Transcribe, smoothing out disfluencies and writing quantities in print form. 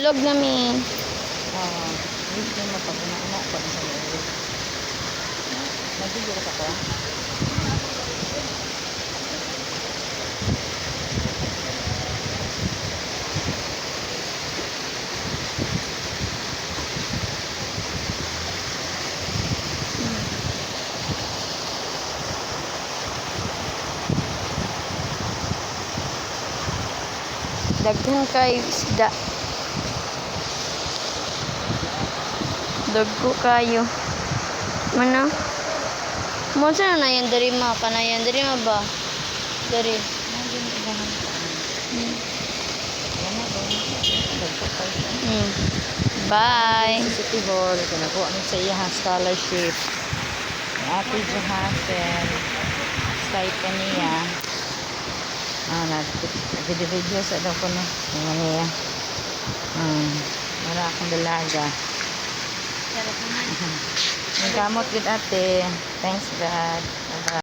Tulog na mi. Ah, wish na mapag-una-una ko sa mga. Nag-video ka sa ko? Daghan kay isda. Dagko kayo. Mana? Mo sa na yan diri ma kanayan diri ma ba? Diri. Nandiyan yung ilahan ko. Yan na, doon. Dagko pa siya. Bye. Sa City Hall, kinakuha ni sa iyahang scholarship. Ang Ate Johansen, stipend niya. Ah, na, video-video sa daw ko no. Yung niya. Wala akong dalaga. Sarap naman. Ang kamot gud, ate. Thanks God.